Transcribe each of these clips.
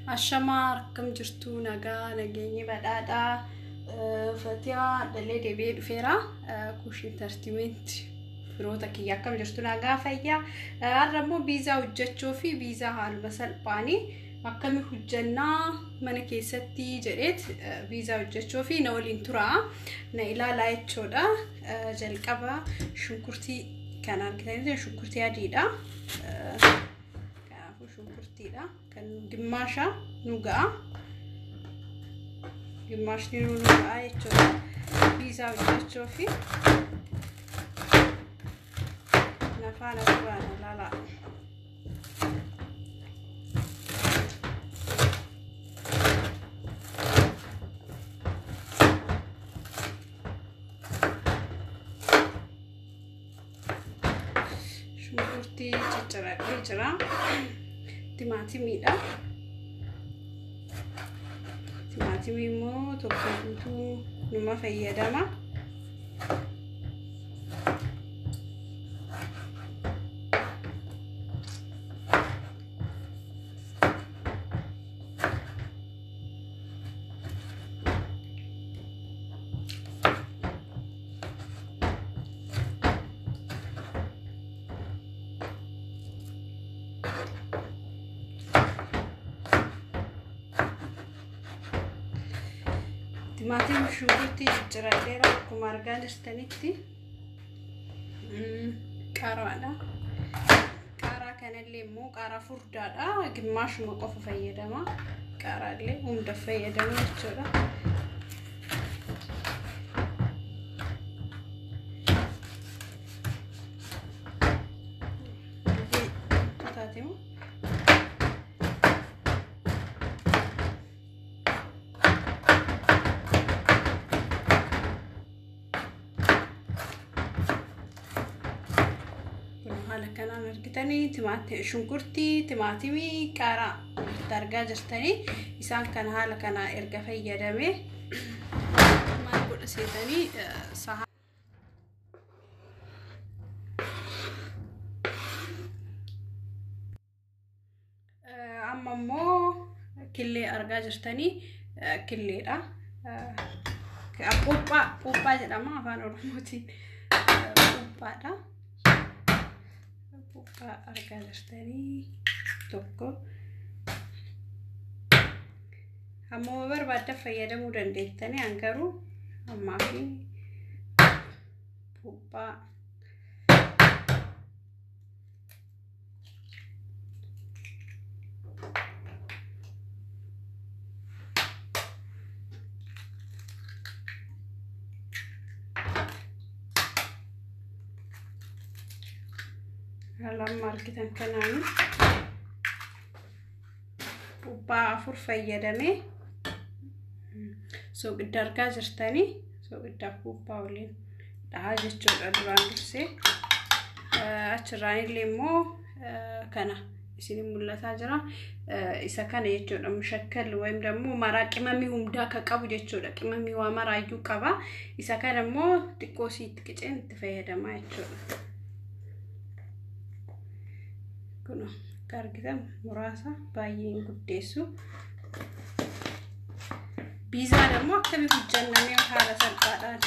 Ashamaa akkam jirtu nagaa nageenyi badhaadhaa Fatihaa dhalee deebi'ee dhufeera. Kuushin tartiimeenti firoota kiyya akkam jirtu nagaa fayyaa. Har'a immoo biizaa hojjechuu fi biizaa haaluma salphaanii akkami hojjannaa mana keessatti jedheet biizaa hojjechuu fi na waliin tura na ilaalaa jechuudha. Jalqaba shunkurtii kan argitanii shunkurtii adiidha. Kanaafuu shunkurtiidha. Kan gimmaasha nu ga'a. Gimmaashni nu ga'a jechuudha. Biizaa hojjechuu fi nafaana turaa na ilaalaa. Shunkurtii cicciradhee jira. Timaatimiidha. Timaatimii immoo tokko guutuu numa fayyadama. Timaatimii shunkurtii cicciradheera akkuma argaa jirtanitti qaaraadha. Qaaraa kanallee immoo qaaraa furdaadha. Gimmaashuma qofa fayyadama. Qaaraallee hunda fayyadamu jechuudha. Taatee haala kanaan argitanii shunkurtii, timaatimii, qaaraa walitti argaa jirtanii isaan kana haala kana erga fayyadame maal godha seetanii saha amma immoo killee argaa jirtanii killeedha. Puuphaa puuphaa jedhama afaan Oromootiin puuphaadha. Puuphaa argaa jirtanii tokko. Hammuma barbaaddan fayyadamuu dandeettanii an garuu ammaa fi puuphaa haala amma argitan kanaan puuphaa 4 fayyadamee soogidda argaa jirtanii soogiddaaf puuphaa waliin dhahaa jechuudha duraan dursee. Achirraan illee immoo kana isin mul'ataa jira. Isa kana jechuudha mushakkal ወይም ደግሞ maraa qimamii hundaa akka qabu jechuudha. Qimamii waa maraayyuu qaba. Isa kana immoo xiqqoo isiitti qiceen itti fayyadamaa jechuudha. Kun akka argitan muraasa baay'ee hin guddeessu. Biizaan immoo akkamii hojjannamee haala salphaadhaan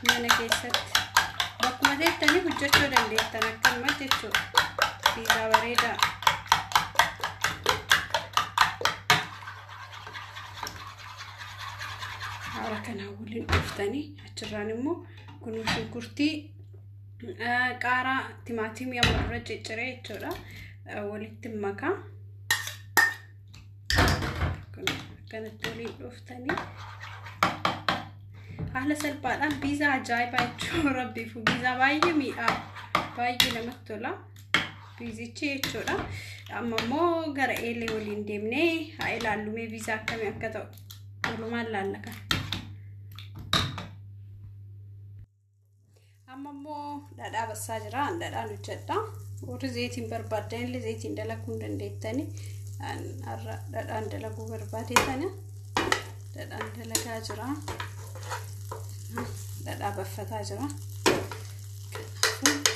mana keessatti bakkuma teettanii hojjechuu dandeettan akkanuma jechuudha. Biizaa bareedaa. Haala kanaan waliin dhuftanii achirraan immoo kun shunkurtii qaaraa timaatimii amma dura cicciree jechuudha. Walitti makaa. Kun akkanatti waliin dhuftanii haala salphaadhaan biizaa ajaa'ibaa jechuun rabbiif biizaa baay'ee miidhaa baay'ee namatti tola biizichi jechuudha. Amma immoo gara eelee waliin deemnee haa ilaallu mee biizaa akkamii akka ta'u walumaan laalla kana. Amma immoo dhadhaa bassaa jira. Dhadhaan hojjedha. Warri zayitiin barbaaddan illee zayitiin dalaguu hin dandeettani. Har'a dhadhaan dalaguu barbaade tana dhadhaan dalagaa jira. Dhadhaa baffataa jira.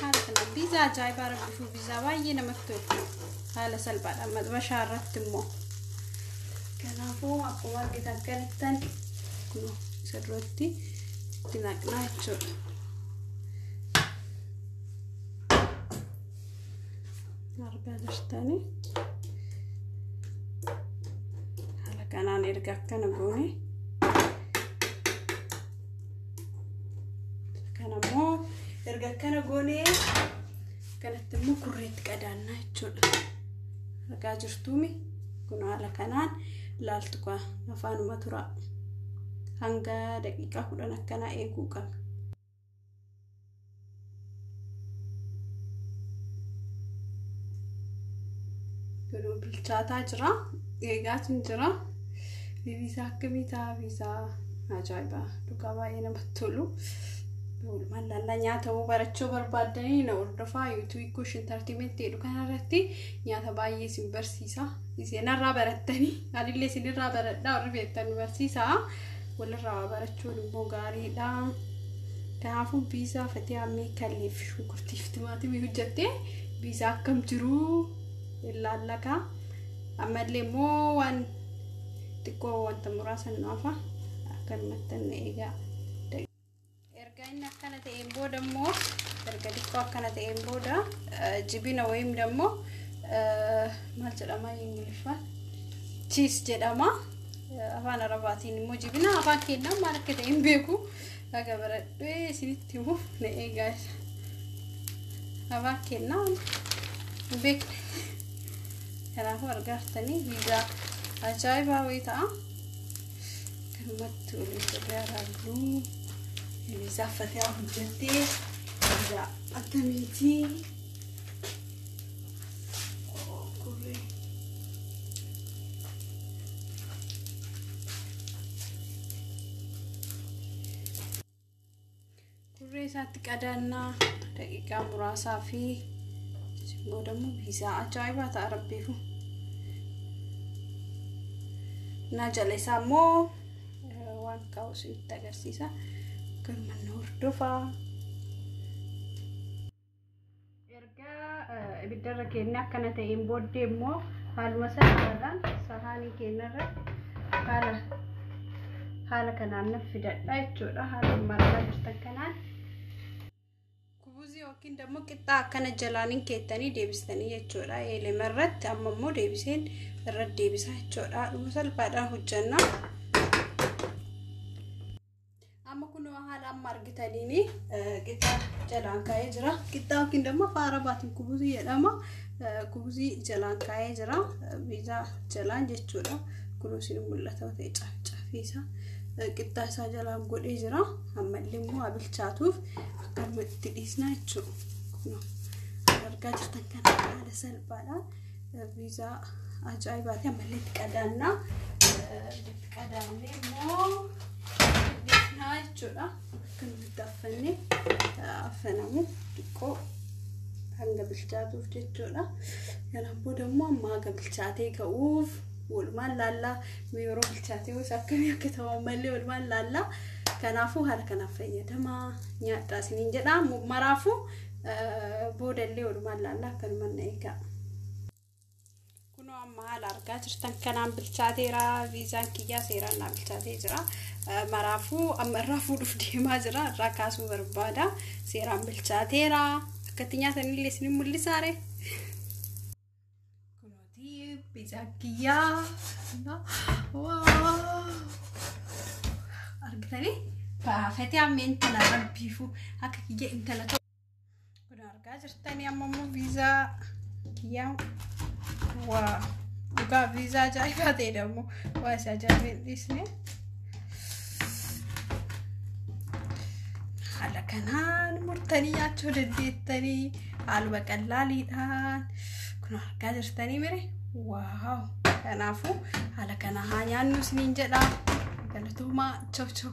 Kanaafuu haala kanaan biizaa ajaa'ibaa rabbifuu biizaa baay'ee namatti tolu. Haala salphaadhaan maxbashaa irratti immoo Kanaafuu akkuma argitan kanattan kunoo isa duratti itti naqnaa jechuudha. Argaa jirtanii haala kanaan erga akkana goone kanammoo erga akkana goone kanatti immoo kurreetti qadaannaa jechuudha. Argaa jirtuumi kun haala kanaan laaltu afaanuma tura hanga daqiiqaa 10 akkanaa eeguu qabna. Kun bilchaataa jira, eegaatiin jira. Viizaa akkamii ta'a? Viizaa ajaa'ibaa dhugaa baay'ee namatti tolu. Walumaan laallaa nyaata barachuu barbaaddanii na hordofaa yuutuubii Kushin Entertainment jedhu kanarratti nyaata baay'ee isin barsiisa. Isinirraa barattanii anillee isinirraa baradhaa warri beektan barsiisa. Walirraa barachuun immoo gaariidha. Kanaafuu viizaa Fatihaa meekalleef shunkurtiif timaatimii hojjattee viizaa akkam jiruu ilaallaka. Ammallee immoo waan xiqqoo wanta muraasa nu hafa akkanumatti na eegaa. Erga inni akkana ta'een booda immoo erga xiqqoo akkana ta'een booda jibina wayim dammoo maal jedhama ingiliffaan cheese jedhama. Afaan arabaatiin immoo jibina afaan keenyaa maal akka ta'e hin beeku. Dhaga baradhee isinitti himuuf na eegaa. Afaan keenyaa hin beekne. Kanaafuu argaa jirtanii viizaa ajaa'ibaa wayii ta'a. Kanumatti waliin turre araarru. Viizaa Fatihaa hojjattee viizaa akkamiitii? Kurree. Kurree isaatti qadaannaa daqiiqaa muraasaa fi booda immoo viizaa ajaa'ibaa ta'a rabbiifu. Na jala isaa immoo waan kaa'u isinitti agarsiisa. Kanuma na hordofaa. Erga ibiddarra keenya akkana ta'een booddee immoo haaluma salphaadhaan sahaanii keenyarra haala kanaan na fidadha jechuudha. Haala margaa jirtan kanaan. Kubuzii yookiin immoo qixxaa akkana jalaan hin keettanii deebistanii jechuudha. Eelema irratti amma immoo deebiseen irratti deebisaa jechuudha. Dhuma salphaadhaan hojjenna. Amma kunoo haala amma argitaniini qixxaa jalaan kaa'ee jira. Qixxaa yookiin immoo afaan arabaatiin kubuzii jedhama. Kubuzii jalaan kaa'ee jira. Viizaa jalaan jechuudha. Kunoo isin mul'ata ta'e caafii isaa qixxaa isaa jalaan godhee jira. Ammallee immoo haa bilchaatuuf akkanuma itti dhiisna jechuudha. Kunoo argaa jirtan kana haala salphaadhaan viizaa ajaa'ibaati. Ammallee itti qadaannaa. Itti qadaannee immoo dhiisnaa jechuudha. Akkanumatti affannee affanamu xiqqoo hanga bilchaatuuf jechuudha. Kanaan booda immoo amma haga bilchaatee ga'uuf walumaan laallaa yeroo bilchaatee gosa akkamii akka ta'u ammallee walumaan laallaa. Kanaafuu haala kanaaf fayyadamaa nyaadhaa isiniin jedha. Maraafuu boodallee walumaan laallaa akkanumaan na eegaa. Kunoo amma haala argaa jirtan kanaan bilchaateera. Viizaan kiyyaa seeraan naa bilchaatee jira. Maraafuu amma irraa fuudhuuf deemaa jira. Irraa kaasuu barbaada. Seeraan bilchaateera. Akkatti nyaatanillee isinin mul'isaare. Kunooti viizaan kiyyaa. Argitanii? Baafatee amma intala rabbiifu akka kiyya intala ta'u. Kun argaa jirtanii amma immoo viizaa kiyyaa waa dhugaa viizaa ajaa'ibaa ta'edha immoo waa isa ajaa'ibee hin dhiisne. Haala kanaan murtanii nyaachuu dandeettanii haaluma qallaaliidhaan kun argaa jirtanii mire waaw kanaafuu haala kana haa nyaannu isiniin jedha galatoomaa chau chau.